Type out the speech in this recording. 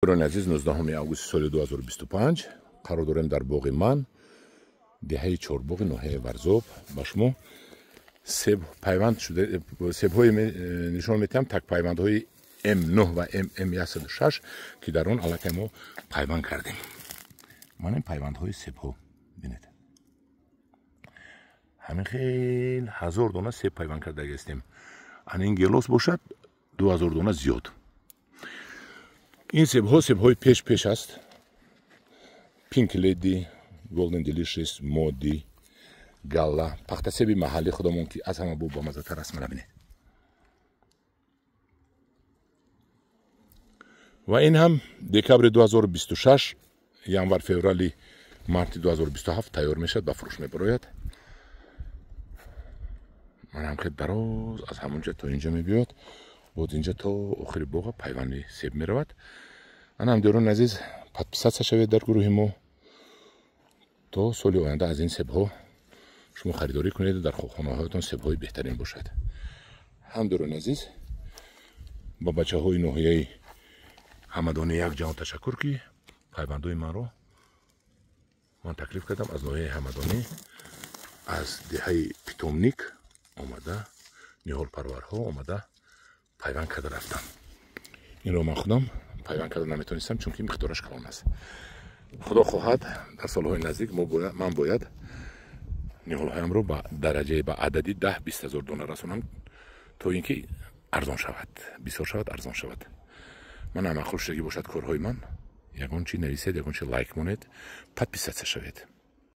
Дӯстони азиз, 19 августи соли 2025 қарор дорем дар боғи ман, деҳаи Чорбоғи ноҳияи Варзоб. Ба шумо себ пайванд шуда себҳои нишон медиҳам, такпайвандҳои М9 ва ММ106, ки дар он аллакай мо пайванд кардем. Ман ин пайвандҳои себҳо бинед. Ҳамин хел 1000 дона себ пайванд кардаги ҳастем. Ан ин гелос бошад 2000 дона зиёд. Ин себҳо себҳои пеш пеш аст. Pink Lady, Golden Delicious, Моди, Галла, пахтасеби маҳалли худамон, ки аз ҳама бо бамаззатар аст. Мана бинед. Ва ин ҳам декабри 2026, январ, феврали, марти 2027 тайёр мешавад, ба фурӯш мебарояд. Ман ҳам хел дароз аз ҳамонҷа то инҷа мебиёд, боз инҷа то охири боға пайванди себ меравад. Ана, ҳамдиёрони азиз, подписаться шавед дар гурӯҳи мо, то соли оянда аз ин себҳо шумо харидорӣ кунед, дар хонаҳоятон себҳои беҳтарин бошад. Ҳамдиёрони азиз, ба бачаҳои ноҳияи Ҳамадонӣ як ҷаҳон ташаккур, ки пайвандҳои манро ман таклиф кардам, аз ноҳияи Ҳамадонӣ, аз деҳаи Питомник омада, ниҳолпарварҳо омада пайванд карда рафтам. Инро ман худам пайванд карда наметонистам, чунки миқдораш калон аст. Худо хоҳад, дар солҳои наздик ман бояд ниҳолҳоямро ба дараҷаи ба адади 10-20 ҳазор дона расонам, то ин ки арзон шавад, бисёр шавад, арзон шавад. Ман ҳама хушшагӣ бошад корҳои ман, ягон чи нависед, ягон чи лайк монед, подписаться шавед.